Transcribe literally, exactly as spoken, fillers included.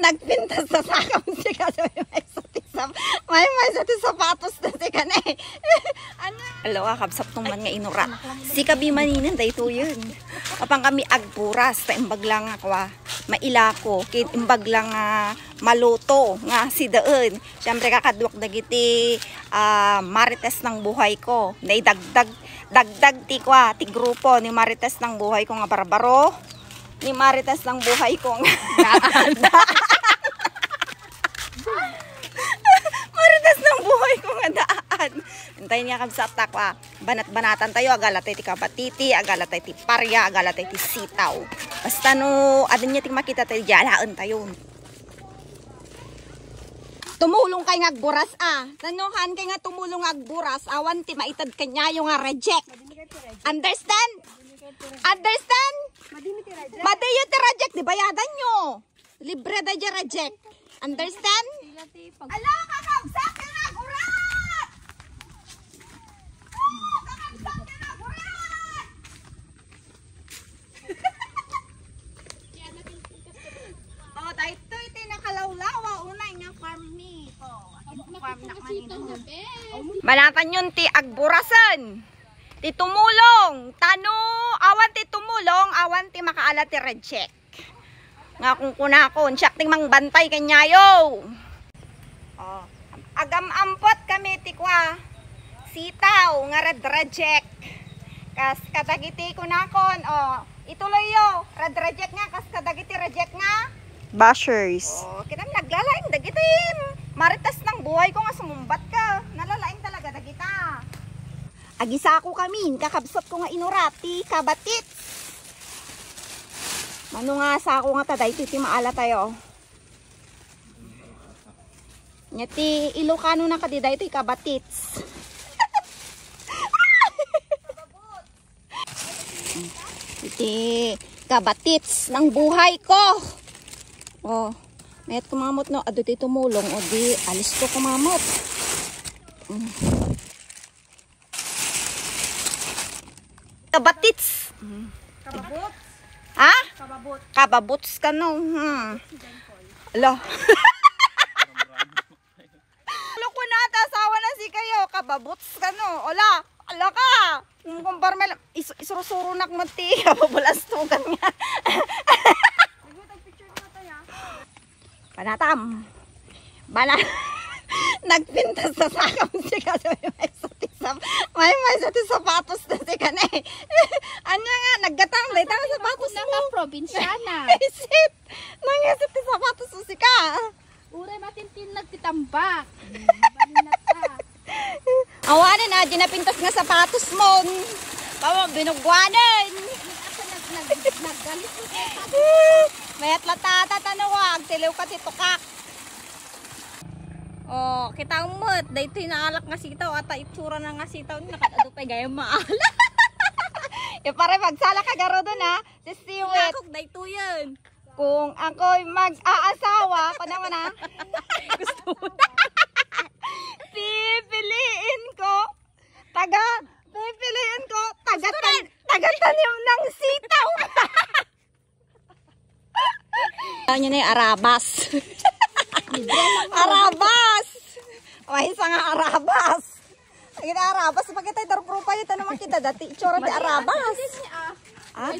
Nagpintas na sa akong sika, sabi, may sa ti sap-, may, may sa ti sapatos na sika na eh. Ano? Hello, kakabsat ko man nga inurat. Sika bi maninen, daytoyen. Apan kami agburas, ta imbag lang ako, ah, mailako, ket imbag lang, ah, maluto nga sidaen. Siyempre, kakaduak dagiti, ah, marites ng buhay ko. Naidagdag, dagdag ti kua, ti grupo ni marites ng buhay ko nga barbaro. Ni marites ng buhay ko nga marites ng buhay ko nga daan. Intay niya, kabsat, ta kua. Banat-banatan tayo, agala tayo ti kabatiti, agala tayo ti parya, agala tayo ti sitaw. Basta no, adun niya ti makita tayo, dialaen tayo. Tumulong kay nga agburas, ah. Nanuhan kay nga tumulong nga agburas, awan ti maited kanyayo nga reject. Understand? Understand? Madiyo ti reject, di bayadan nyo. Libre da dya reject. Understand? Ala, kakabsat nga agburas! Ah, kakabsat nga agburas! Oh, daytoy ti nakalawlawa, unay nga farm mi. Oh, farm na kanino. Manatan yon ti agburasen. Ti tumulong, tano, awan ti tumulong, awan ti makaala ti reject. Nga kunkunakon, siak ti mangbantay kanyayo. Oh. Agam-ampot kami ti kua, sitaw nga red reject. Kas kadagiti kunakon, oh, ituloyyo, red reject nga, kas kadagiti reject nga bashers. Oh, kita naglalaing dagiti marites ng buhay ko nga sumumbat ka. Nalalaing talaga dagita. Agisako kami, kakabsat ko nga inurat, ti kabatits. Mano nga sako nga ta daytoy ti maala tayo. Nya ti Ilocano na kadi daytoy kabatits. Iti kabatits ng buhay ko. Oh, mayat kumamot no, adu ti tumulong, o di alis ko kumamot. Mm. Kabatits. Kababots. Ha? Kababots. Kababots kano. Hmm. Ala. Loko na, ta asawa na si kayo. Kababots kano. Ala. Ala ka. Kung kumpara lang, is-, isurusuro nak mo ti. Kababalastugan nga. Panatam. Bala. Nagpintas na sa akong sika. Sabi, may sa ti sap-, may, may sa ti sapatos na sika na eh. Anya nga, naggatang, dayta nga sapatos mo. Naka probinsyana. Isit. Nangyasat ti sapatos mo sika. Uray matintin nagtitambak. Balinat ka. Awanen, ah, di napintas nga sapatos mo. Bawa, binugwanen. Ako nag-, nag-, naggalit ko sa sapatos. Mayat la tata, tanawa, agtiliw ka ti tukak. Oh, kita mo, daytoy naalak nga sitaw, ata itsura na nga sitaw, nakatado pay gayam maala. Ya, pare, magsala ka garudon, ha? Sisiwit. Nakok, daytoyen. Kung ako'y mag-aasawa, ako naman, ah. Gusto mo na? Pipiliin ko. Taga, pipiliin ko. Taga, taga tanim ng sitaw. Ano na yung arabas? Arabas! May isa nga arabas. Ang ina arabas, pagkita yung daruprupa, ito naman kita dati. Itsura di arabas. Ah?